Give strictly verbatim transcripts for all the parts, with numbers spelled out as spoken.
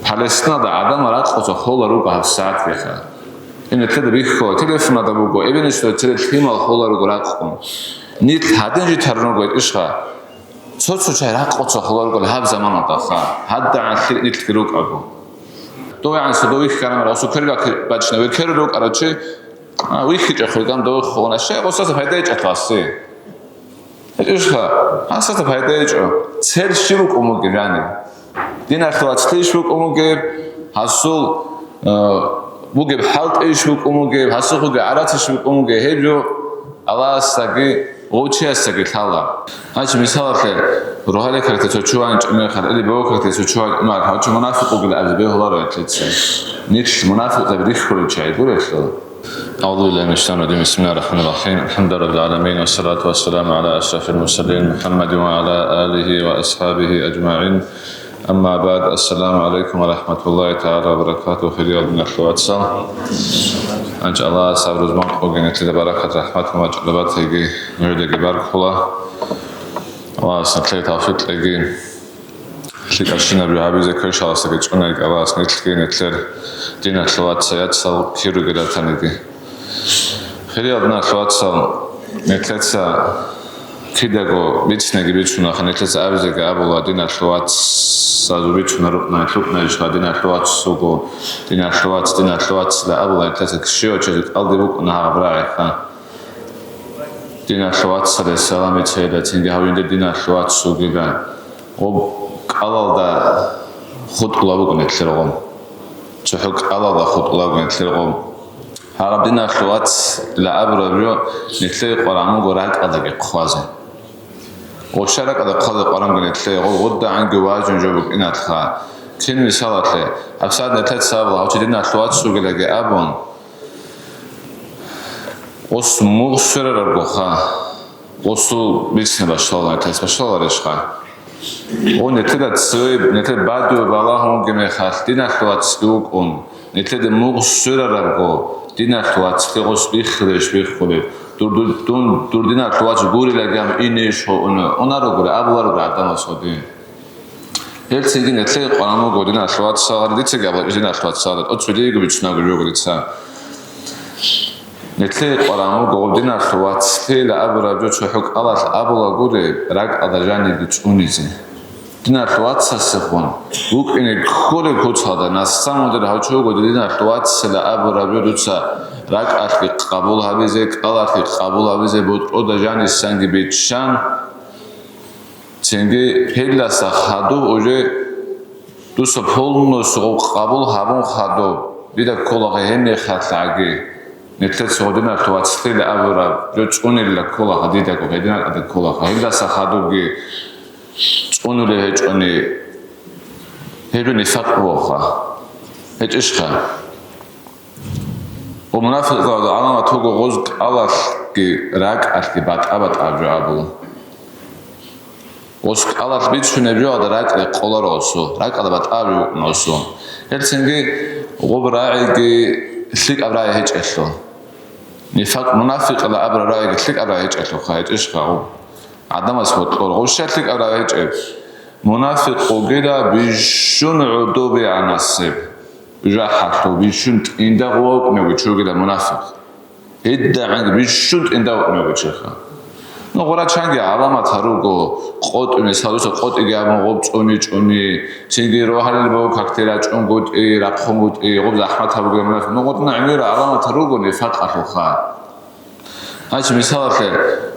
Палестиналда гӀадамал ракъуца хола руго гьаб сагӀатгиха. Гьеб нилъеда бихьула, телефонада буго, эбел-инсуда цере лъимал хола руго ракъун. Нилъ гьадин житарун руго, гьечӀищха? Цо-цо чагӀи ракъуца хола руго гьаб заманалдаха, гьадагӀан лъикӀ нилъги рукӀаго. ДовегӀан цо дов вихьараб, гьасул квергахъе бачӀина, векерулев вукӀарав чи, а, вихьичӀо хвеган дов хъугьуна, щай гъосаса пайда гьечӀелъул гьасие? ГьечӀищха, гьасаса пайда гьечӀо. Цел щив вукӀун вугев жанив? Диналъул вацлъийищ вукӀун вугев, гьасул, э, бугеб хӀалтӀийищ вукӀун вугев, гьасухъеги гӀарацищ вукӀун вугев, гьеб жо Аллагьасдаги гъов чиясдаги лъала. Гьанже мисалалъе, рогьалил карте цо чи вачӀун мехалъ, или богьул карте цо чи вачӀун мехалъ, гьав чи мунафикъ вугилан абизе бегьуларо гьелъица. Нилъ мунапикъзаби рихьулел чагӀи гурелъул. أعوذ بالله من الشيطان الرجيم. بسم الله الرحمن الرحيم. الحمد لله رب العالمين، والصلاة والسلام على أشرف المرسلين محمد وعلى آله وأصحابه أجمعين. أما بعد، السلام عليكم ورحمة الله تعالى وبركاته. Хириял диналъул вацал. Гьанже Аллагьас гьаб рузман къоги нилъеда баракат, рахӀмат ва мачӀула батиги, нужедаги баркула. Аллагьас нилъее тавфикъ кьеги. ЛъикӀабщинаб жо гьабизе квешаласдаги цӀунаги Аллагьас нилъги, нилъер диналъул вацал, яцал кир ругел ратаниги. Хириял диналъул вацал, нилъеца кидаго бицинеги бицунаха, нилъеца абизеги абула, диналъул вацазул бицунарукъна, лъукӀнайищха, диналъул вацасулго, диналъул вац, диналъул вацила абула, нилъеца щивав чиясул кӀалдиб букӀуна гьаб рагӀиха. Диналъул вацалъе салам бицейила, цинги гьав жинда диналъул вац вугилан, гъоб кӀалалда хутӀулаб буго нилъер гъоб. ЦохӀо кӀалалда хутӀулаб буго нилъер гъоб. Гьаб диналъул вацила абураб жо нилъее къваригӀун буго ракӀалдаги хъвазе. Гъоб щай ракӀалда хъвазе къваригӀун буго нилъее, гъоб гъудагӀанги важун жо букӀиналъха. Цин мисалалъе, гьабсагӀат нилъеца абула, гьав чи диналъул вац вугилаги абун, гъос мугъ сверарабгоха, гъосул бицине башаларищха? Гъо нилъеда цеб, нилъер бадуе балагьун вугеб мехалъ, диналъул вацги вукӀун, нилъеда мугъ сверарабго, диналъул вацлъи гъос биххилищ биххулеб? Дур, дур, дун, дур диналъул вац гурилаги гьаб инейищ гьо уна? Унарогури, абуларогури гӀадамас гьодин. Гьелцинги нилъее къваригӀун буго диналъул вацал, дица гьаб диналъул вацал, тӀоцебе диего бицунеб жо буго дица. Нилъее къваригӀун буго гъоб диналъул вацлъила абураб жо, цохӀо кӀалалъ абулагури, ракӀалда жанибги цӀунизе. Диналъул вацасехун букӀине кколеб куцалда, насан мудир гьав чи вуго диналъул вацлъила абураб жо дуца ракӀалъги къабул гьабизе, кӀалалъги къабул гьабизе, бутӀруда жанисанги биччан, цинги гьелдаса хадуб уже дуца полностью къабул гьабун хадуб, дида кколаго гьеб мехалъ гӀаги, нилъеца гъодинаб вацлъила абураб жо цӀунила кколаго дидаго, гьединаб кколаго. Гьелдаса хадубги цӀунулев гьечӀони, гьеб нифакъ бугоха. ГьечӀищха? Ва мунафикъзабазул гӀаламат буго гъоз кӀалалъги ракӀалъги батӀа-батӀа жо абула. Гъоз кӀалалъ бицунеб жоялда ракӀалда къоларо осу, ракӀалда батӀа жо букӀуна осу. Гьелцинги гъоб рагӀиги лъикӀаб рагӀи гьечӀелъул. Нифакъ, мунафикъила абураб рагӀиги лъикӀаб рагӀи гьечӀелъулха, гьечӀищха гъоб? ГӀадамас бокьор, гъоб щай лъикӀаб рагӀи гьечӀеб? Мунафикъ вугила бищун гӀодобе гӀанасеб. ЖахӀалъул бищун тӀинда гъував вукӀунев чи вугила мунафикъ. ГьедигӀанги бищун тӀинда вукӀунев чи вугила. Ну, гъурачанги гӀаламат гьаруго, къотӀи, мисал, дуца къотӀиги абун гъоб цӀуни-чӀуни, цинги рогьалил баву какде рачӀунгутӀи, рахъунгутӀи, гъоб захӀмат гьабугила мунафикъ. Ну, гъутӀна гӀемера гӀаламат гьаруго нифакъалъулха. Гьанже мисалалъе,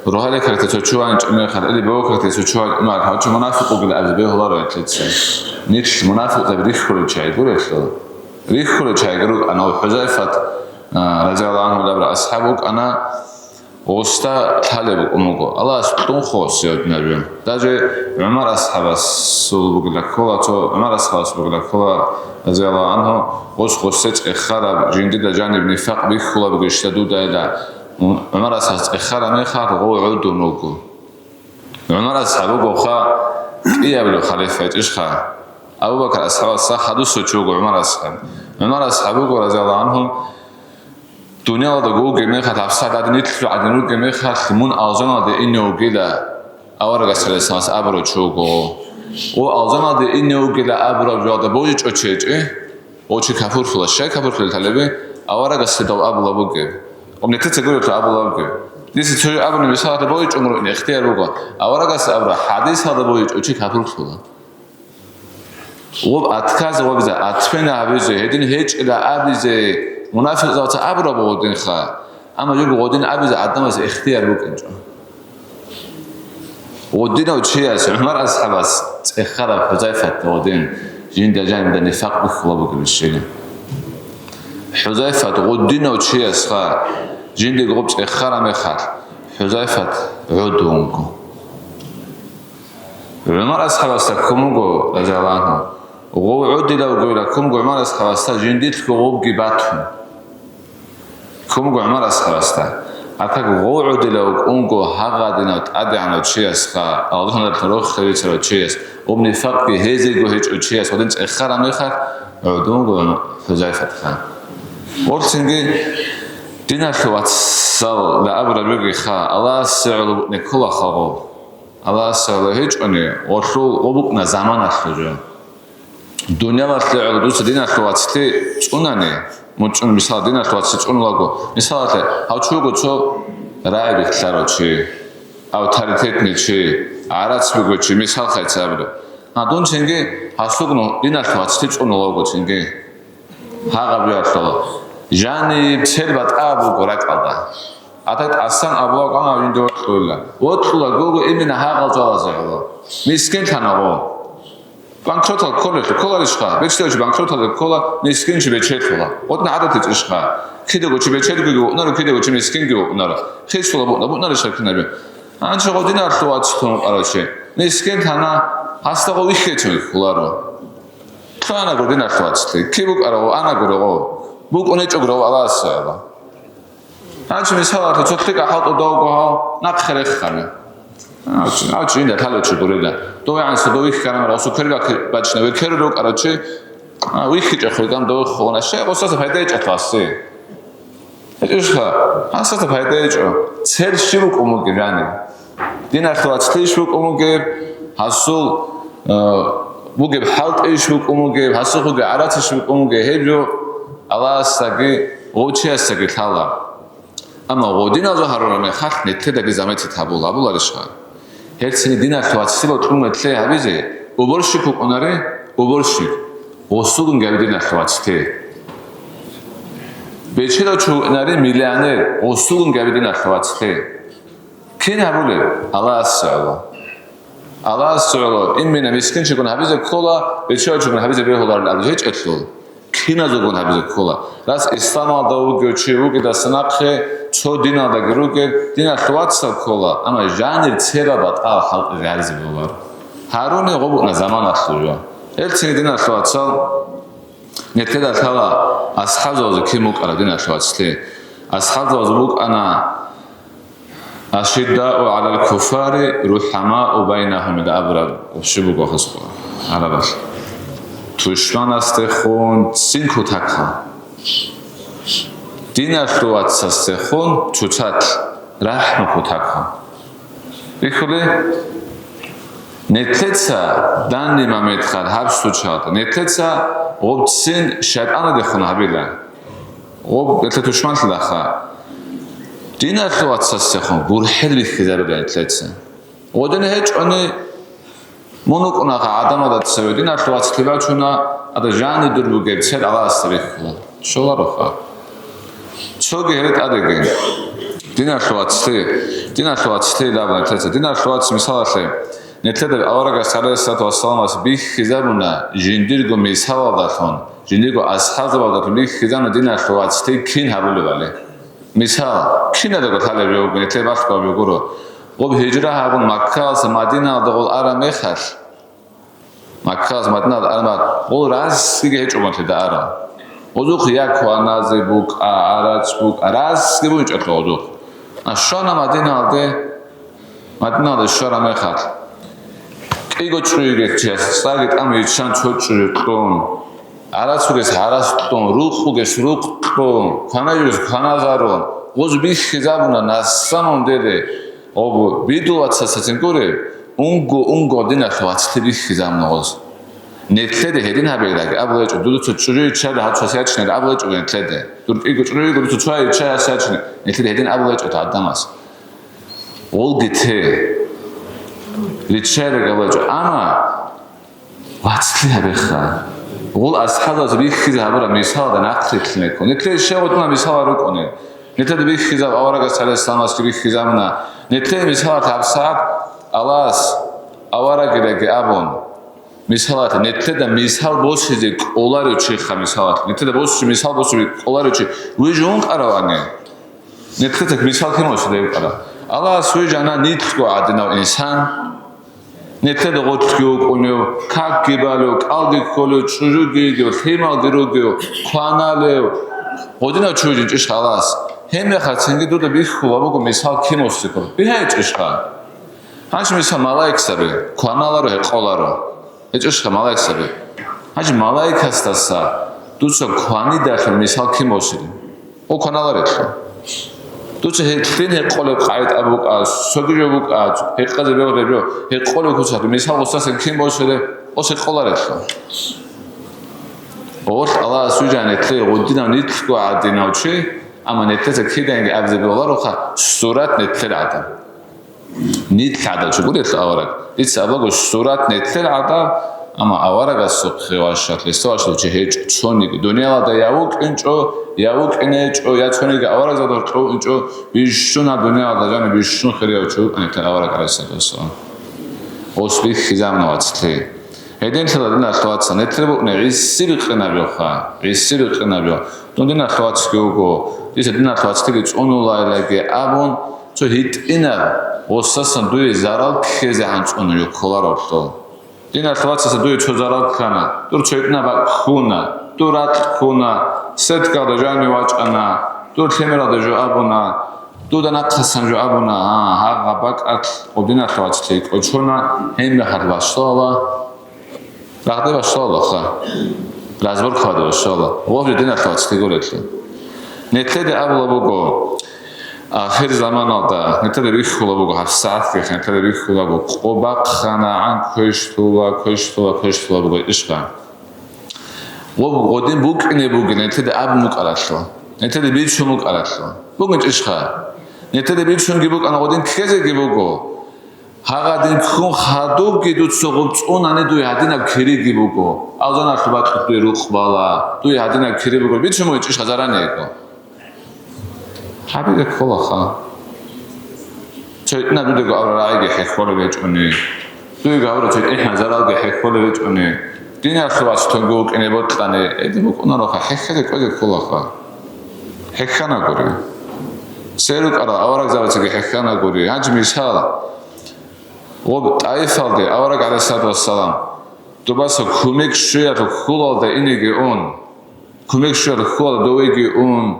рогьалил какде цо чи ванчӀун мехалъ, или баву какде цо чи ванчӀун мехалъ, гьав чи мунафикъ вугила абизе бегьуларо гьелъица. Нилъ мунапикъзаби рихьулел чагӀи гурелъул. Рихьулел чагӀи рукӀана ва ХӀузайфат, а, разияллагьу гӀангьу, абураб асхӀаб вукӀана, гъосда лъалеб букӀун буго. Аллагьас кьун хосиятнаби. Даже ГӀумар асхӀабасул бугила ккола, цо ГӀумар асхӀабас бугила ккола, разияллагьу гӀангьу, гъос гъосде цӀехараб, жиндида жаниб нифакъ бихьулеб бугищ дудайила. ГӀумар асхӀабас цӀехараб мехалъ гъов гӀодун вуго. ГӀумар асхӀаб вугоха кӀиабилев халифа, гьечӀищха? Абу Бакр асхӀабасда хадусев чи вуго ГӀумар асхӀаб. ГӀумар асхӀаб вуго, разияллагьу гӀангьу, дуниялалда вугеб мехалъ, гьабсагӀат гӀадин, нилъго гӀадин ругеб мехалъ, мун алжаналде ине вугила, аварагас гӀалайгьиссаламас абурав чи вуго. О, алжаналде ине вугила абураб жоялда божичӀо чи гьечӀо, о, чи капурлъула, щай капурлъулел лъалебе, аварагасде дов абула бугеб, о, нилъеца гурелъул абула бугеб. Дица цо абуни, мисалалъе, божичӀого ругин ихтияр буго, аварагас абура, хӀадисалда божичӀо чи капурлъула. Гъоб отказ гъобизе, отмена гьабизе, гьедин гьечӀила абизе, мунафикъзабаца абураб гъодинха, амма жого гъодин абизе гӀадамазе ихтияр букӀинчӀо. Гъодинав чияс, ГӀумар асхӀабас цӀехараб ХӀузайфат гъодин, жинда жанибда нифакъ бихьула бугебищила. ХӀузайфат гъодинав чиясха, жиндего гъоб цӀехараб мехалъ, ХӀузайфат гӀодун вуго. ГӀумар асхӀабасда ккун буго, разияллагьу гӀангьу, гъов гӀодилавгойила ккун буго ГӀумар асхӀабасда жиндилъго гъобги батун. Ккун буго ГӀумар асхӀабасда. Атак гъов гӀодилав ккун буго гьагъадинав тӀадегӀанав чиясха, алжаналъул рохел бицарав чияс, гъоб нифакъги гьезего гьечӀев чияс гъодин цӀехараб мехалъ, гӀодун вуго ХӀузайфатха. Гъорцинги диналъул вацал абураб бугеха, Аллагьасе гӀоло букӀине кколаха гъов. Аллагьасе гӀоло гьечӀони, гъолъул гъо букӀуна заманалъул жо. Дуниялалъе гӀоло дуца диналъул вацлъи цӀунани, мун цӀун, мисал, диналъул вацлъи цӀунулаго, мисалалъе, гьав чи вуго цо рагӀи бихьарав чи, авторитетный чи, гӀарац буго чи, мисал хъайцӀабилеб. А дун цинги гьасугну диналъул вацлъи цӀунулаго цинги. Гьагъаб жоялъула. Жаниб цел батӀа буго ракӀалда. ГьатӀа тӀасан абула гъана жинда вокьула. Вокьула гого именно гьагъал жалазе гӀоло. Мискин лъана гъо. Банкротал кколелъул кколарищха? Бечедав чи банкроталде ккола, мискин чи бечедлъула. ГъотӀна гӀадат гьечӀищха? Кидаго чи бечедгоги вукӀунаро, кидаго чи мискинги вукӀунаро. Хисула букӀуна, букӀунарищха кинабе? Анча гъодиналъул вацлъун вукӀарав чи. Мискин лъана, гьасда гъо вихьичун вихьуларо. Лъугьана гъодиналъул вацлъи. Киб букӀарав, ана гуро гъо. БукӀун гьечӀо гуро Аллагьасе гӀоло. Гьанчи мисалалъе цо лъикӀа хӀалтӀу довго гьав нахъе рехана. Гьанчи, гьанчи жинда лъалев чи гурила. Дов гӀанса дов вихьана мара, осу квергахъе бачна, векеру рукӀарав чи, а, вихьичӀехъе ган дов хъугьуна. Щай гъосаса пайда гьечӀелъул гьассе? ГьечӀищха, гьасаса пайда гьечӀо. Цел щиб букӀун бугеб жаниб? Диналъул вацлъи щиб букӀун бугеб? Гьасул, э, бугеб хӀалтӀи щиб букӀун бугеб? Гьасухъеги гӀарац щиб букӀун бугеб? Гьеб жо Аллагьасдаги гъов чиясдаги лъала. Амма гъодиназул гьарураб мехалъ нилъедаги заметить гьабула, гьабуларищха? Гьелъ цинги диналъул вацлъи бокьун нилъее гьабизе, уборщик вукӀунаре, уборщик, гъосулгун гьабе диналъул вацлъи. Бечедав чи вукӀунаре, миллионер, гъосулгун гьабе диналъул вацлъи. Кин гьабулеб? Аллагьасе гӀоло. Аллагьасе гӀоло, именно мискинчигун гьабизе ккола, бечедавчигун гьабизе бегьуларел абизе гьечӀелъул, киназулгун гьабизе ккола. Рас исламалда вугев чи вугедаса нахъе, цо диналдаги ругел, диналъул вацал ккола, амма жанир церал батӀал халкъ гӀарзе бегьуларо. Гьаруни гъо букӀуна заманалъул жо. Гьелцинги диналъул вацал, нилъеда лъала асхӀабзабазул кин букӀараб диналъул вацлъи. АсхӀабзабазул букӀана, «Ашиддау гӀалал куффари рухӀамау байнагьум», ил абураб щиб буго хасго гӀарабалъ? Тушманасдехун ццин кутакал, диналъул вацасдехун цоцалъ рахӀму кутакал. Бихьулеб, нилъеца данный моменталда гьаб случайда, нилъеца гъоб ццин шайтӀанадехун гьабила. Гъоб нилъер тушманлъилаха. Диналъул вацасдехун гурхӀел бихьизаруда нилъеца. Гъодин гьечӀони, мун вукӀунаха гӀадамалда цеве, диналъул вацлъи бачуна, ада жанир дур бугеб цел Аллагьасда бихьула. Щолароха. Цоги гьеб тӀадеги. Диналъул вацлъи, диналъул вацлъи лъаб нилъеца. Диналъул вацлъи, мисалалъе, нилъеда аварагас, гӀалайгьиссалату вассаламас, бихьизабуна жиндирго мисалалдалъун, жиндирго асхӀабзабаздалъун бихьизабуна диналъул вацлъи кин гьабулебали. Мисал, кинадаго лъалеб жо буго, нилъее балъ баб жо гуро. Гъоб гьижра гьабун Маккаялдаса Мадинаялда гъол араб мехалъ, Маккаялдаса Мадинаялда араб мехалъ, гъол расги гьечӀо нилъеда араб. Гъозухъ я кваназе букӀа, гӀарац букӀа, расги букӀа гъозухъ. А щвана Мадинаялде, Мадинаялде щвараб мехалъ, кӀиго чӀужугес чияс цӀарги тӀамун йиччан цо чӀужу кьун, гӀарац вугес гӀарац кьун, рукъ вугес рукъ кьун, квана вугес кваназарун, гъоз бихьизабуна, на самом деле, гъоб бидул вацасдехун гуреб, Унго-унго диналъ вацлъи бихьизабуна гъоз. Нилъеде гьедин гьабейраги абулечӀо, дуда цо чӀужу иччари гьав цо сячинел абулечӀо нилъеде. Дур кӀиго чӀужу йиго, дуца цо ичча сячинел. Нилъеде гьедин абулечӀо гьадамас. Гъолги те. Риччайраг абулечӀо. Амма вацлъи гьабеха. Гъол асхӀабаз бихьизе гьабураб мисалда нахърилълъинеккун. Нилъее щай гъутӀна мисалал рукӀунел? Нилъеда бихьизаб аварагас гӀалайгьиссаламасги бихьизабуна. Нилъее мисалалъ гьабсагӀат Аллагьас аварагидаги абун. Мисалалъ, нилъеда мисал босизе кӀоларев чиха мисалалъ. Нилъеда босизе мисал босизе кӀоларев чи вижун кӀаравани. Нилъеца мисал кин босизе кӀара. Аллагьас вижана нилъго гӀадинав инсан. Нилъеда гъорлъги вукӀунев, какги балев, кӀалги кколев, чӀужуги йигев, лъималги ругев, кваналев. Гъодинав чи вижинчӀищ халас. Гьеб мехалъ цинги дуда бихьула буго мисал кин босизе кӀоларев. БигьайчӀищха? Гьанже мисал малаикзаби кваналаро, гьекъоларо. ГьечӀищха малаикзаби? Гьанже малаикасдаса дуца кванидалъун мисал кин босилин? О, кваналарелъул. Дуца гьелъин гьекъолеб къагӀида букӀа, цоги жо букӀа, гьекъезе бегьулеб жо, гьекъолеб куцалъ, мисал гъосдасан кин босилеб, ос гьекъоларелъул. Гъолъ Аллагьас вижана нилъее гъудинав нилъго гӀадинав чи, амма нилъеца киданиги абизе бегьулароха сурат нилъер гӀадин. Нилъ гӀадав чи гурелъул авараг. Дица абаго сурат нилъер гӀадав, амма аварагасухъе ващалъ, гьесда ващалъ чи гьечӀо, цониги. Дуниялалда я вукӀинчӀо, я вукӀинчӀо, я цониги аварагзабазда кьовинчӀо, бищун гьаб дуниялалда жаниб бищун хирияв чи вукӀана нилъер авараг, гӀалайгьиссалату вассалам. Ос бихьизабуна вацлъи. Гьединлъидал, диналъул вацал, нилъер букӀине гӀиси бикъинабиха, гӀиси бикъинабиха. Дун диналъул вацги вуго, дица диналъул вацлъиги цӀунулайилаги абун, цо гьитӀинаб гъосасан дуе зарал ккезегӀан цӀуну кколароблъул. Диналъул вацаса дуе цо зарал ккана, дур цо гьитӀинаб бакӀ ккуна, дур ракь ккуна, сеткалда жанив вачӀана, дур лъимералда жо абуна, дуда нахъасан жо абуна, гьа, гьагъа бакӀалъ гъоб диналъул вацлъи кӀочона, гьеб мехалъ бащдала. Рагъде бащалаха. Разборка гьаде бащала. Вагьу диналъул вацлъи гурелъул. Нилъеде абула буго, ахир заманалда, нилъеде бихьула буго, гьабсагӀатги нилъеде бихьула буго, къо бахъанагӀан квешлъула, квешлъула, квешлъула буго ишха. Гъоб гъодин букӀине бугин, нилъеде абун букӀаралъула. Нилъеде бицун букӀаралъула. Бугин ишха. Нилъеде бицунги букӀана, гъодин ккезеги буго. Гьагъадин ккун хадубги дуца гъоб цӀунани дуе гьадинаб кириги буго. Алжаналъул бакьулъ дуе рукъ бала, дуе гьадинаб кири буго. Бицун бугин ишха зараниего. Гьабизе кколаха. Цо гьитӀинаб дудего абураб рагӀиги хӀехьолеб гьечӀони. Дуего абураб цо гьитӀинаб заралги хӀехьолеб гьечӀони. Диналъул вацлъунги вукӀине бокьани, гьедин букӀунароха, хӀехьезе кӀвезе кколаха. ХӀехьанагури. Церукъарал аварагзабацаги хӀехьанагури. Гьанже мисал, гъоб ТӀаифалде авараг, гӀалайгьиссалату вассалам, дубаса кумек щвеялъул хьулалда инеги ун, кумек щвеялъул хьулалда довеги ун,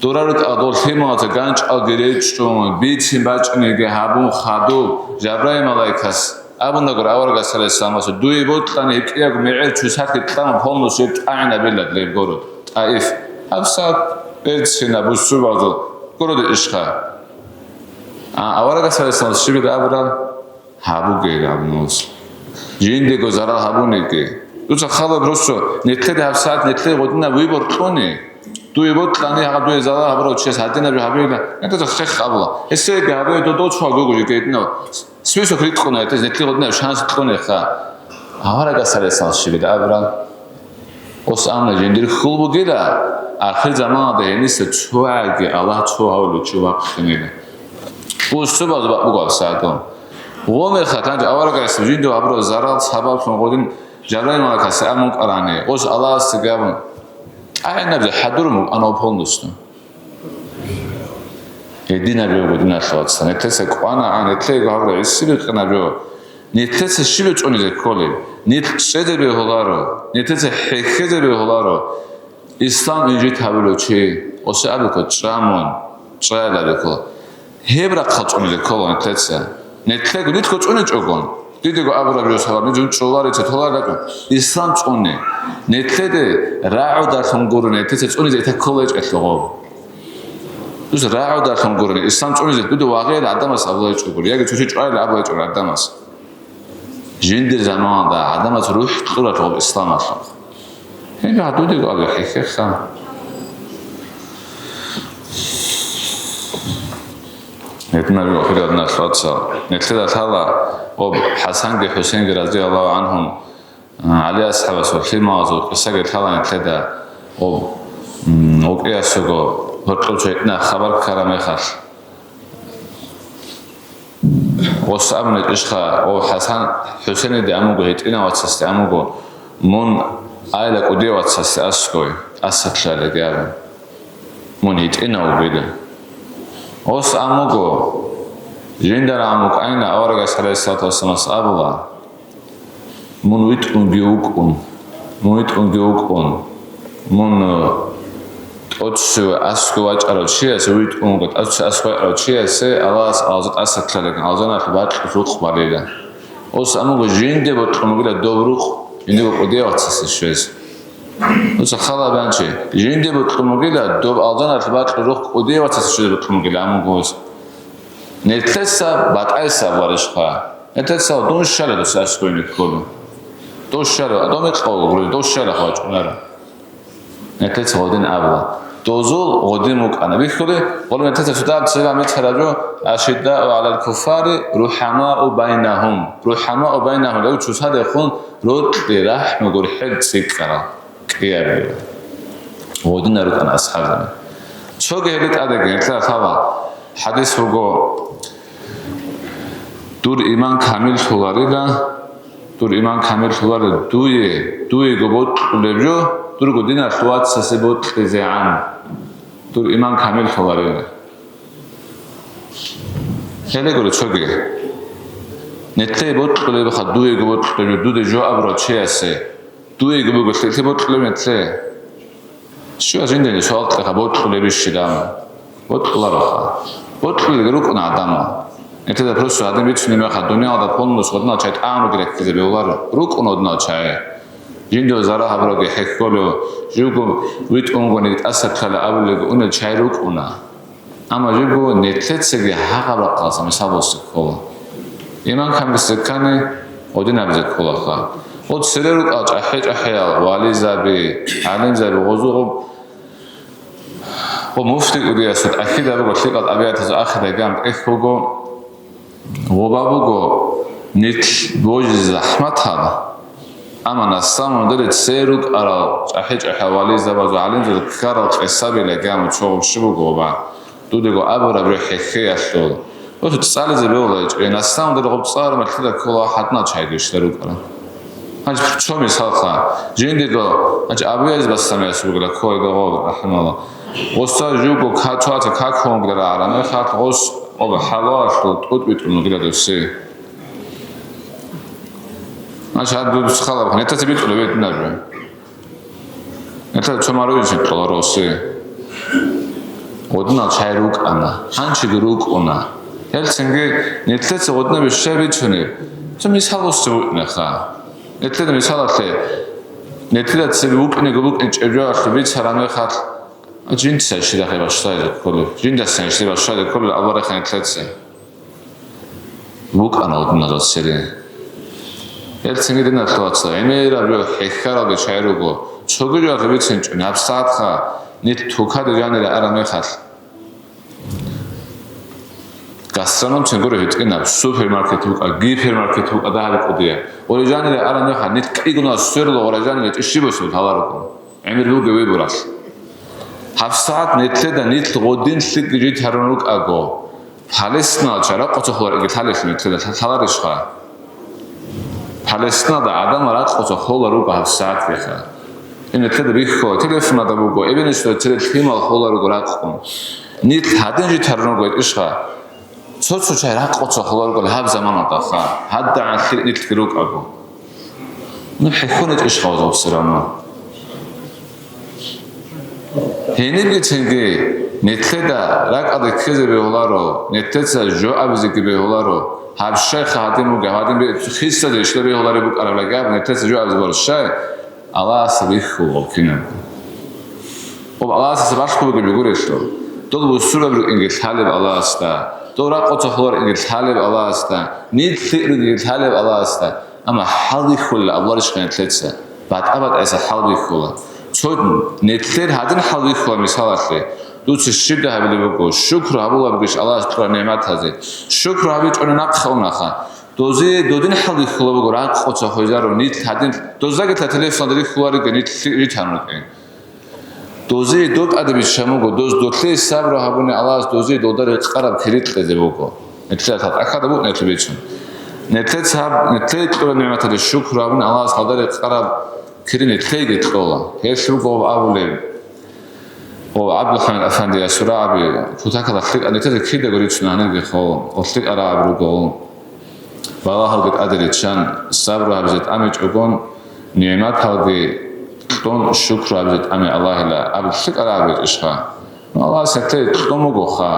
дора рукӀа дол лъималаца ганчӀалги речӀчӀун, бицин бачӀинеги гьабун хадуб, Жабраил малаикас абунагур аварагас, гӀалайгьиссаламас, дуе бокьани гьеб кӀиябго мегӀер цоцалъги кьамун полностью гьеб тӀагӀинабила леб город, ТӀаиф. ГьабсагӀат берцина бусурбабазул городе ишха. А аварагас, гӀалайгьиссаламас, щибил абураб? Гьабугейилан абуна гъос. Жиндего зарал гьабуниги. Дуца халаб росо, нилъеда гьабсагӀат нилъее гъодинаб выбор кьуни. Дуе бокьани, гьагъа дуе зарал гьабурав чияс гьадинаб жо гьабейилан, нилъеца хех абула. Гьесеги гьабе, додо чугьа гого жеги гьединав. Список рикӀкӀуна гьетез, нилъее гъодинаб шанс кьунеха. Аварагас, гӀалайгьиссалам, щибил абураб? Ос амна жиндир хьул бугила, ахир заманалда гьениса цояги Аллагь цо гьавулев чи вахъинила. Ус цо баз бакъ буго гьабсагӀатун. Гъомеха гьанже аварагас жиндир гьабураб зарал сабаблъун гъодин Жабраил малаикас амун кӀарани, ос Аллагьасда габун. ТӀагӀинаб жо хӀадурун букӀана полностью. Гьединаб жо буго, диналъул вацал. Нилъеца кӀванагӀан, нилъего гьабураб гӀиси бикъинаб жо. Нилъеца щиб цӀунизе кколеб? Нилъ чӀезе бегьуларо, нилъеца хӀехьезе бегьуларо. Ислам инжит гьабулев чи, осе абико чӀамун, чӀаяла бекула. Гьеб рахъал цӀунизе ккола нилъеца. Нилъего нилъго цӀуничӀогон, дидего абураб жо сабаб, нижун чӀоларица толаракӀун, ислам цӀуни. Нилъеде рагӀудалъун гуро, нилъеца цӀунизе ита ккола ичӀелъул гъоб. Дус рагӀудалъун гурони, ислам цӀунизе дуда вагъиялъ гӀадамас абулайчӀо гури, яги цо чи чӀвайилан абулайчӀо гӀадамас. Жиндир заманалда гӀадамаз рухӀ кьуралъугъаб исламалъухъ. Гьеб гьадудего абе хӀехьеха. Гьединаби ва хириял диналъул вацал, нилъеда лъала об ХӀасанги ХӀусейнги, разияллагьу гӀангьум, ГӀали асхӀабасул лъималазул къисаги лъала нилъеда, об, м, вукӀиялъего гьоркьоб гьитӀинаб хабар ккараб мехалъ. Гъос абуна ишха, о ХӀасан, ХӀусейниде амуго, гьитӀинав вацасде амуго, мун айла кӀудияв вацасде аскӀой, асаклъалиги абун. Мун гьитӀинав вугила. Гъос амуго, жинда рагӀун вукӀайна, аварагас, гӀалайгьиссалату вассаламас, абула: Мун витӀунги вукӀун, мун витӀунги вукӀун, мун, э, тӀоцеве аскӀов вачӀарав чиясе, витӀунго тӀоцеве аскӀов вачӀарав чиясе Аллагьас алжан тӀаса ккараб, алжаналъ бакьулъ рукъ балила. Гъос амуго жинде бокьун бугила доб рукъ, жиндего кӀудияв вацасе щвезе. Гъос хал гьабанчи, жинде бокьун бугила доб алжаналъ бакьулъ рукъ кӀудияв вацасе щвезе бокьун бугила амуго гъос. Нилъеца батӀайса баришха. Нилъеца дун щала дос аскӀойни кколу. Дос щала, а дун мекъав гури, дос щала хвачӀунара. Нилъеца гъодин абула. Дозул гъодин букӀана. Бихьули, гъоле нилъеца цо дагьаб цебе мецараджу: «Ашиддау гӀалал куффари, рухӀамау байнагьум». РухӀамау байнагьум, гьев цоцадехун рокьи рахӀму гурхӀел цӀикӀкӀарал. КӀиябила. Гъодинал рукӀана асхӀабзаби. Цоги гьеле тӀадеги, гьелъа лъала хӀадис буго: «Дур иман камиллъуларила, дур иман камиллъуларила, дуе, дуего бокьулеб жо, дурго диналъул вацасе бокьизегӀан, дур иман камиллъуларила». Гьеле гуро цоги. Нилъее бокьулебха дуего бокьулеб жо, дуде жо абурав чиясе. Дуего буго лъикӀлъи бокьулеб нилъее. Щуа жиндиего суал кьеха, бокьулебищилан? Бокьулароха. Бокьулелги рукӀуна гӀадамал. Нилъеда просто гьадин бицунеб мехалъ, дуниялда полностью гъодинал чай тӀагӀун ругел реккизе бегьуларо. РукӀуна гъодинал чай. Жиндиего зарал гьабураги хӀехьолев, живго витӀунгониги тӀаса ккала абулелги унел чай рукӀуна. Амма живго нилъецаги гьагъаб рахъалъа мисал босизе ккола. Иман камилизе ккани, гъодинабизе кколаха. Гъо цере рукӀал чӀахӀи-чӀахӀиял вализаби, гӀалимзаби, гъозу гъо, гъо муфти кӀудиясул ахида буго, лъикӀал тӀабигӀатазул ахида гам тӀехь буго. Гъоба буго, нилъ божизе захӀматал, амма на самом деле цере рукӀарал чӀахӀи-чӀахӀиял вализабазул, гӀалимзабазул ккарал къисабила гьаму цо гъоб щиб буго гъоба. Дудего абураб жо хӀехьеялъул. Ва цӀализе бегьула гьечӀо, на самом деле гъоб цӀалараб мехалъ ккола гьадинал чайги щила рукӀарал. Гьанже цо мисалха, жиндирго, гьанже Абу Язид Бастамияс вугила кколего гъо, рахӀимагьуллагь. Гъоса жуго ка-, цоаца какун вугила рагӀараб мехалъ, гъос об хӀалуалъул тӀутӀ битӀун вугила досе. Гьанже гьаб дудуц халаб, нетаца битӀулеб гьединаб жо. Нилъеда цо марувилчин кьоларо осе. Гъодинал чай рукӀана, гьанчиги рукӀуна. Гьелцинги нилъеца гъодинаб щай бицунеб? Цо мисал осе вукӀинаха. Нилъеда мисалалъе, нилъеда цебе вукӀинего букӀинчӀеб жоялъе бицараб мехалъ, жинца щирахъе башлагьизе кколеб, жиндасан щире башлагьизе кколеб абулареха нилъеца. БукӀана гъодинал цере. Гьелцинги, диналъул вацал, гӀемераб жо хӀехьаралде чай руго. Цоги жоялъе бицинчӀони, гьабсагӀатха нилъ тукаде жанире араб мехалъ, гастрономцин гуро гьитӀинаб, супермаркет букӀа, гипермаркет букӀа дагьаб кӀудияб. Гъоре жанире араб мехалъ, нилъ кӀигуна сверло гъоре жанире тӀишибасул гьаларукъун. ГӀемер бугеб выборалъ. ГьабсагӀат нилъеда нилъ гъодин лъикӀ жит гьарун рукӀаго, Палестиналъ чай ракъуца холарги лъалелъул нилъеда лъаларищха? Палестиналда гӀадамал ракъуца холар руго гьабсагӀатгиха. Нилъеда бихьула, телефонада буго, эбенисда цере лъимал холар руго ракъун. Нилъ гьадин жит гьарун руго гьечӀищха? Цо-цо чай ракъуца холаргал гьаб заманалдаха, гьадагӀан лъикӀ нилъги рукӀаго. Ну, хӀехьон гьечӀищ гъавзал церамун? Гьенибгицинги нилъеда ракӀалде ккезе бегьуларо, нилъеца жо абизеги бегьуларо, гьаб щайха гьадин буго, гьадин бе-, хисазе ишла бегьулареб букӀараб лагаб, нилъеца жо абизе бегьуларо щай? Аллагьас рихьулгъаб кинабго. Об Аллагьасаса балъго бугеб гурелъул. Дол бусурбаби рукӀинги лъалеб Аллагьасда, дол ракъоца хвалеб рукӀинги лъалеб Аллагьасда, нилъ лъикӀ ругеги лъалеб Аллагьасда, амма хӀалбихьулеб абуларищха нилъеца? БатӀа-батӀайса хӀалбихьула. Цо нилъер гьадин хӀалбихьула мисалалъе, дуца щиб гьабулеб буго, шукру гьабулеб бугищ Аллагьас кьураб нигӀматазе? Шукру гьабичӀони нахъе унаха. Дозе додин хӀалбихьулеб буго, ракъоца хвезарун, нилъ гьадин, доздаги телефоналда рихьуларин, нилъ ритарун рукӀин. Дозе доб тӀаде биччан буго, доз долъее сабру гьабуни Аллагьас дозе долда рекъараб кири кьезе буго. Нилъер тӀахьазда буго нилъ бицун. Нилъеца гьаб-, нилъее кьураб нигӀматалде шукру гьабуни Аллагьас гьалда рекъараб кири нилъееги кьола. Гьелъ руго гьаб абулеб. О, ГӀабдулхӀамид афанди, я сурагӀаби, кутакалда лъикӀаб нилъеца кидаго рицун гьанирги хъо, о, лъикӀараб руго. Балагьалги тӀаде риччан, сабру гьабизе тӀамичӀогон, нигӀматалги кьун, шукру гьабизе тӀами Аллагьила аб лъикӀараб гьечӀищха? Ну, Аллагьас гьелъие кьун бугоха.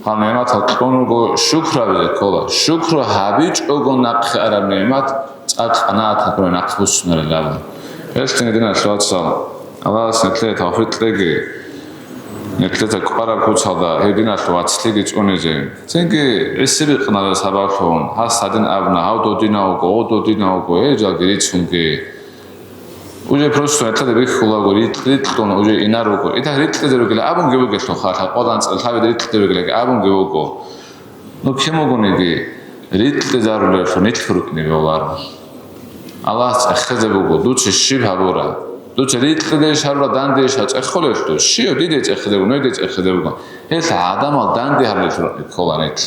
Гьал нигӀматал кьун руго, шукру гьабизе ккола. Шукру гьабичӀого нахъе араб нигӀмат цӀакъ къанагӀат гьабураб нахъ буссунарилан. Гьелъ, диналъул вацал, Аллагьас нилъее тавфикъ кьеги, нилъеца кӀвараб куцалда гьединалъул вацлъиги цӀунизе. Цинги гӀиси бикъунарел сабаблъун, гьас гьадин абуна, гьав додинав вуго, гъо додинав вуго, гьей жалги рицунги. Уже просто гьелъаде бихьулаго, рикь-, рикьун уже инар руго. Ида рикьизе ругел абунги бугелъулха, лъабкъоялда анцӀила лъабида рикьизе ругелги абунги буго. Ну, кин бугониги, рикьизарулелъул нилъ рукӀине бегьуларо. Аллагьас цӀехезе буго, дуца щиб гьабура? Дуца рикьидейищ гьабура, дандейищ гьабура цӀехолелъул? Щив диде цӀехезе буго, нойде цӀехезе буго? Гьелъ гӀадамал данде гьарулелъул рукӀине ккола нилъ.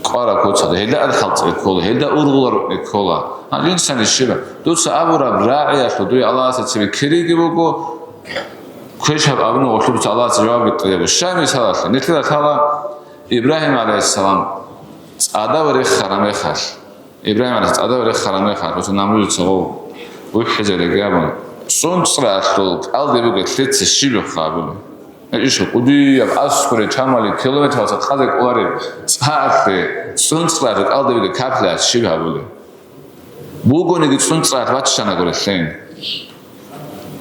КӀвараб куцалда, гьелда архӀал цӀе ккола, гьелда ургъулар рукӀине ккола. Гьанже инсанас щиб? Дуца абураб рагӀиялъул дуе Аллагьасда цебе кириги буго, квешаб абуни гъолъуб дуца Аллагьасда жаваб битӀизе буго. Щай мисалалъе, нилъеда лъала Ибрагьим гӀалайгьиссалам цӀадав рехараб мехалъ, Ибрагьим гӀалайгьиссалам цӀадав рехараб мехалъ, гьесул Намрудица гъов вухӀизариги абун, цӀунцӀралъул кӀалдиб бугеб лъеца щиб гьабулеб? Иш кӀудияб аскӀоре чамали километралъа къазе кӀолареб цӀалъе цӀунцӀралъул кӀалдиб бугеб каплъиялъ щиб гьабулеб? Бугониги цӀунцӀралъ баччана гурелъин.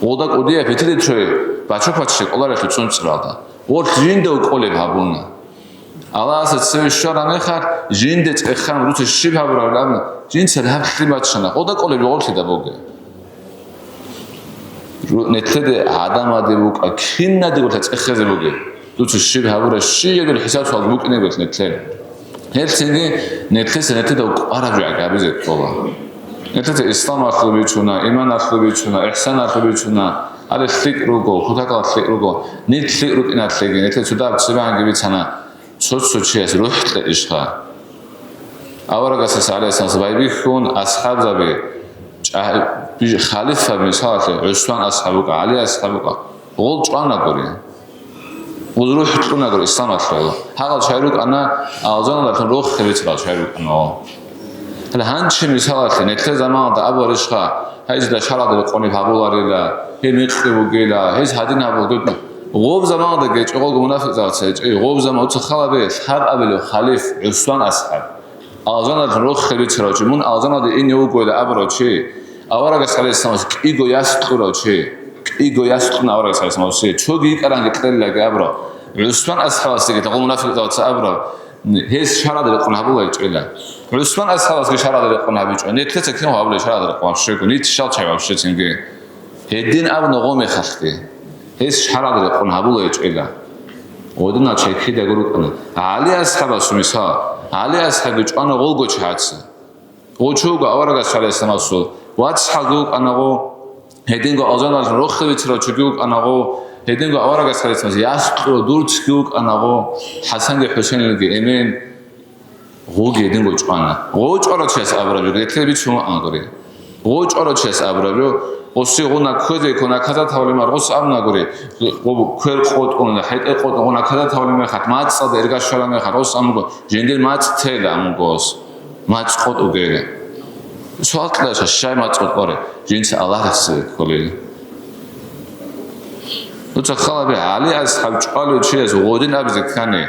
Гъолда кӀудияб пятилитровый бачок баччи кӀоларелъул цӀунцӀралда. Гъолъ жинда кӀолеб гьабуна. Аллагьасда цеве щвараб мехалъ, жинде цӀехана, дуца щиб гьабураб абуна, жинца гьаб лъим баччана. Гъолда кӀолеб гъолъида бугеб. Ру-, нилъеде гӀадамаде букӀа, кинаде гурелъа цӀехезе бугеб. Дуца щиб гьабура, щиябил хӀисаб-суал букӀине гурелъ нилъер. Гьелъинги нилъеца нилъеда кӀвараб жо гьабизе ккола. Нилъеца исламалъул бичуна, иманалъул бичуна, ихсаналъул бичуна, гьале лъикӀ руго, кутакалда лъикӀ руго, нилъ лъикӀ рукӀиналъеги, нилъер цо дагьаб цебегӀанги бицана. Цо-цо чияс рухӀ кьечӀищха? Аварагас, гӀалайгьиссалам, байбихьун асхӀабзаби, чӀа-, би-, халифа, мисалалъе, ГӀусман асхӀаб вукӀа, ГӀали асхӀаб вукӀа, гъол чӀванагури. Гъоз рухӀ кьунагури исламалъул. Гьагъал чай рукӀана алжаналдалъун рохел бицарал чай рукӀана гъол. Гьале гьанчи, мисалалъе, нилъер заманалда абуларищха, гьезда шаргӀалда рекъониб гьабуларила, гьеб мекъи бугила, гьез гьадин гьабула. Гъоб заманалда гьечӀо гъолго мунафикъзабаца гьечӀо, гъоб заман, уца халабе, лъабабилев халиф ГӀусман асхӀаб. Алжаналъун рохел бицарав чи, мун алжаналде ине вугойила абурав чи. Аварагас, гӀалайгьиссалам, кӀиго яс кьурав чи. КӀиго яс кьуна аварагас, гӀалайгьиссалам, чи. Цоги йикӀарабги кьелилан абурав. ГӀусман асхӀабасдаги гъол мунафикъзабаца абурав. Гьез шаргӀалда рекъон гьабула гьечӀила. ГӀусман асхӀабасги шаргӀалда рекъон гьабичӀо. Нилъеца кин гьабулеб шаргӀалда рекъон вообще? Нилъ щал чай вообще цинги? Гьедин абуна гъо мехалъги. Гьез шаргӀалда рекъон гьабула гьечӀила. Гъодинал чай кидаго рукӀана. ГӀали асхӀабасул мисал. ГӀали асхӀабги чӀвана гъолго чагӀаца. Гъо чи вуго аварагас, гӀалайгьиссаламасул вацгӀал вукӀана гъо, гьединго алжаналъун рохел бицарав чиги вукӀана гъо, гьединго аварагас, гӀалайгьиссаламас, яс кьурав дурцги вукӀана гъо, ХӀасанги ХӀусейнилги эмен, гъоги гьединго чӀвана. Гъо чӀварав чияс абураб жо, гьелъие бицун вукӀана гури. Гъо чӀварав чияс абураб жо, гъоси гъо на кквезе ккун наказать гьабулеб мехалъ гъос абуна гури, гъо квер къотӀун, хӀетӀе къотӀун, гъо наказать гьабулеб мехалъ, мацӀалда ирга щвараб мехалъ, гъос абун буго, жиндир мацӀ тейила абун буго гъос. МацӀ къотӀугейилан. Суал кьеда, щай мацӀ къотӀулареб? Жинца Аллагь рехсей кколел. Дуца халабе, ГӀали асхӀаб чӀвалев чияс гъодин абизе ккани,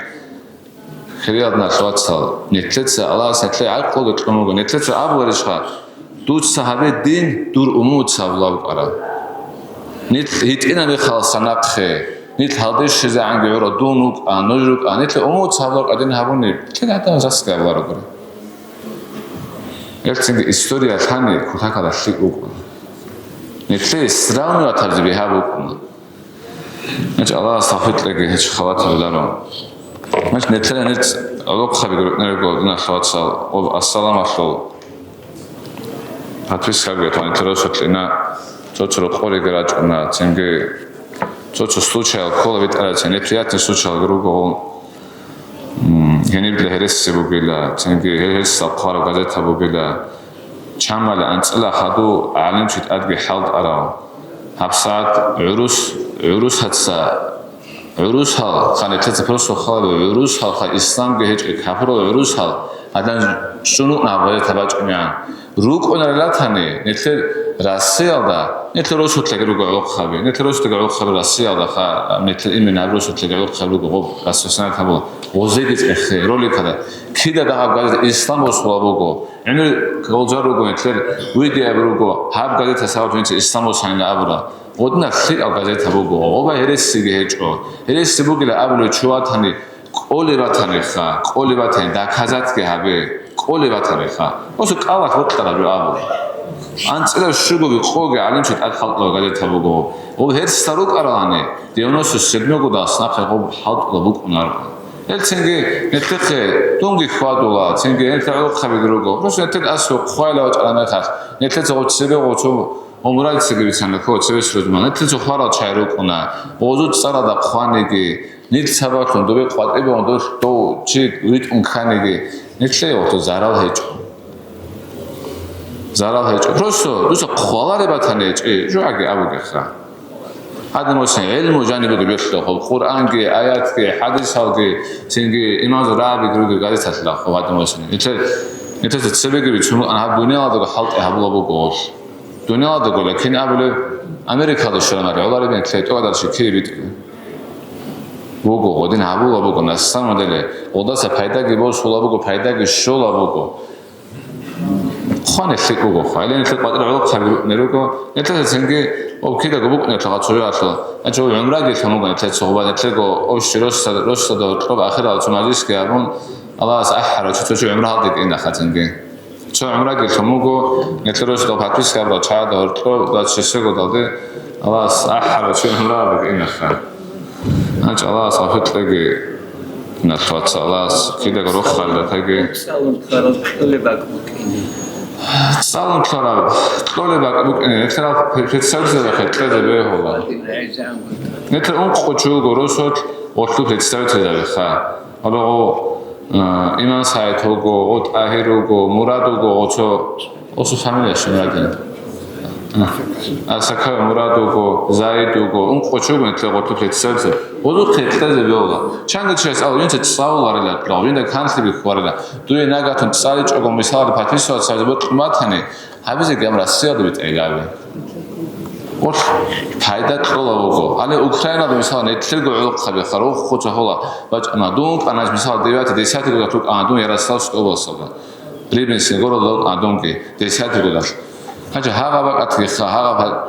хириял диналъул вацал, нилъеца Аллагьас гьелъие гӀакълуги кьун буго, нилъеца абуларищха, дуца гьабе дин дур умумуца гьабулеб букӀараб? Нилъ гьитӀинаб мехалъ нахъе, Нилъ гьалде щвезегӀанги гӀура, дун вукӀа, нуж рукӀа, нилъ умуц гьабураб къадин гьабуни, нилъер гӀадамаз расги гьабуларогури. Гьелцинги история лъани, кутакалда лъикӀ вукӀуна. Нилъее сравнивать гьабизе бигьа букӀуна. Гьанже Аллагьас тавфикъ кьеги, гьечӀ халатабиларо. Гьанже нилъер гьанир гӀолохъаби гуритӀнерго, диналъул вацал, об ассаламалъул подпискаби гьатани нилъер росулъина, цо-цо рокъориги рачӀуна, цинги цо-цо случаял ккола битӀарабцин, неприятный случаялги руго. М, гьенибла гьереси бугила, цинги гьел-, гьелсал хъвараб газета бугила. Чамали анцӀила хадув гӀалимчи тӀадги хӀалтӀарав. ГьабсагӀат гӀурус, гӀурусаца, гӀурусалха, нилъеца просто хал гьабе, гӀурусалха, исламги гьечӀеб капурал гӀурусал, гьадан чӀунукъна гьаб газета бачӀунегӀан. РукӀунарел ратани, нилъер Россиялда, нилъер росулъаги руго гӀолохъаби, нилъер росулъаги гӀолохъаби Россиялда, ха, нилъер именно гьаб росулъаги гӀолохъаби руго, гъоб распространять гьабула, гъозеги цӀехе, роликада, кида дагьаб газета ислам босула буго, гӀемер гъолжар руго, нилъер видеояби руго, гьаб газета сабаблъун нилъер ислам босанила абура. Гъодинаб лъикӀаб газета буго, гъоба гьересиги гьечӀо, гьереси бугила абулев чи ватани, кӀолеб батаниха, кӀолеб батани, доказатги гьабе, кӀолеб батаниха. Просто кӀалалъ бокьараб жо абу. АнцӀила щугоги къоги гӀалимчи тӀад хӀалтӀараб газета буго. Гъоб гьерсал рукӀаралани, девяносто седьмого дас нахъе гъоб хӀалтӀула букӀунарго. Гьелцинги нилъехъе дунги хьвадула, цинги гьелъа гӀолохъабиги руго. Просто нилъер асу хъвайла вачӀараб мехалъ, нилъеца гъоб цебе гъоб цо умрайцаги бицана, ккола цебесеб рузман. Нилъеца хварал чагӀи рукӀуна, гъозул цӀаралда хъваниги, Нилъ сабаблъун добе къватӀибегӀун дов чи витӀун кканиги, нилъее гъоркьо зарал гьечӀо. Зарал гьечӀо. Просто дуца хъвалареб батани гьечӀи, жугьаги абугеха. Гьадин, муслим, гӀилму жанибеги бегьула, Къуръанги, аятги, хӀадисалги, цинги имамзул рагӀабиги ругел газеталъ рахъу, гьадин, муслим. Нилъер, нилъеца цебеги бицун букӀана, гьаб дуниялалдаго хӀалтӀи гьабула буго гъолъ. Дуниялалдаго, лакин абулеб, Америкалда щвараб гӀолареб, нилъее тӀокӀадал чи ккей битӀи. Буго, гъодин гьабула буго, на самом деле, гъодаса пайдаги босула буго, пайдаги щола буго. Хъван нилъ буго, хъван. Гьеле нилъер къватӀир гӀолохъаби рукӀунел руго, нилъеца цинги об кидаго букӀунеб гьалъул. Гьанже гӀумраги лъун буго нилъеца гъоба, нилъего ощи росда-, росдада гьоркьоб ахирал цо мажлисги гьабун, Аллагьас ахӀарав чи цо чи гӀумра гьалде кӀинаха цинги. Цо гӀумраги лъун буго, нилъер росдал подписка гьабурал чагӀазда гьоркьоб двадцать шестого далде Аллагьас ахӀарав чи гӀумра гьабиги инаха. Гьанже Аллагьас гъафикьеги, нилъ ваца Аллагьас кидаго рохалда таги. ЦӀалун ккарал кьолеб бакӀ букӀине. ЦӀалун ккарал кьолеб бакӀ букӀине, нилъерал представитель хӀетӀезе бегьула. Нилъер ункъо чи вуго росулъ гъолъул представитель гьабиха. Гьаб гъо, а, Иман СагӀид вуго, гъо ТӀагьир вуго, Мурад вуго, гъо цо, гъо цо фамилия щиб Мурадин? А, Асакаев Мурад вуго, Заид вуго, ункъо чи вуго нилъер гъолъул представитель. Гъозухъе кьезе бегьула. Чанги чияс абула, жинца цӀалуларила, жинда канлъи бихьуларила. Дуе нагагьтун цӀаличӀого, мисалда, подписываться гьабизе бокьун батани, гьабизеги гьаб Россиялда битӀайилаби. Гъолъ пайда кьола вуго. Гьале Украиналда, мисал, нилъерго гӀолохъаби ха, рохго цо хола бачӀана. Дун вукӀана, мисал, девятый, десятый годалъ вукӀана дун Ярославская областалда. Рыбинский городалда вукӀана дунги, десятый годалъ. Гьанже гьагъа бакӀатги ха, гьагъа ха-,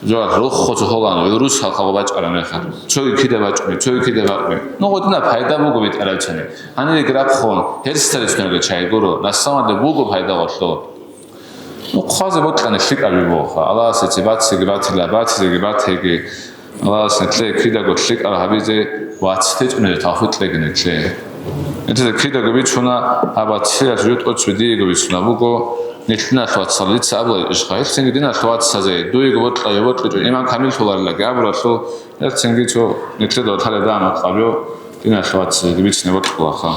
жо рохго цо холан, гӀурус халкъалъ бачӀараб мехалъ. Цоги кида бачӀуни, цоги кида бакӀуни. Ну, гъодина пайда буго битӀарабцани. Гьанирги рахъун, гьерсалицунги чай гуро, на самом деле буго пайда гъолъул. Ну, хъвазе бокьани лъикӀаби бугоха. Аллагьас эци бацциги батила, бацизеги батеги. Аллагьас нилъее кидаго лъикӀаб гьабизе ва ците чӀунезе тавфикъ кьеги нилъее. Нилъеца кидаго бицуна, гьаб баццилъ жутӀуцби диего бицунаб буго, нилъ диналъ вацал дица абула ишха. Гьелцинги диналъ вацазе, дуего бокьа, бокьичӀо иман камиллъуларилаги абуралъул, гьелцинги цо нилъеда ваталеб дагьаб макъабио диналъ вацазе бицине бокьулаха.